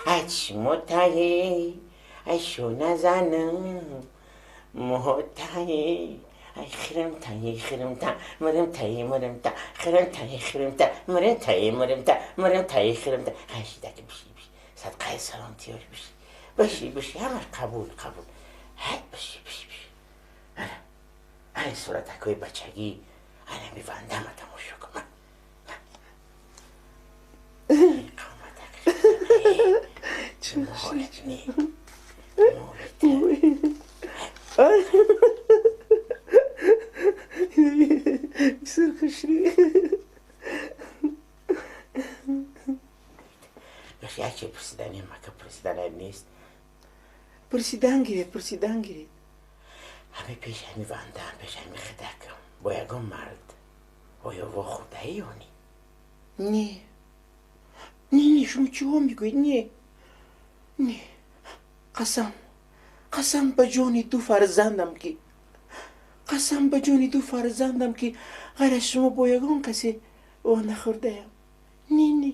Ай ай шона занам моҳтаи ай хирам таи хирам та мурам таи мурам та хирам таи хирам та мурам таи мурам та мурам таи хирам та. Ай шидаки биши биши садқаи саломтиёш биши биши биши ҳамаш қабул қабул. Ҳай биши биши биши. Ана ана суратакҳои бачагӣ ана мивандама тамошо кун. Қоматак молат не бисёр хушрӯ. Яке пурсиданем, ака пурсиданам нест. Пурсидан гиред, пурсидан гиред. Ҳами пеш ҳами вандаам, пеш ҳами хидакам бо ягон мард оё вохӯрдаӣ ё не? Не, не, не, шумо чиҳо мегӯед? Не, не, қасам, қасам ба ҷони ду фарзандам ки, қасам ба ҷони ду фарзандам ки ғайр аз шумо бо ягон касе во нахӯрдаям. Не, не.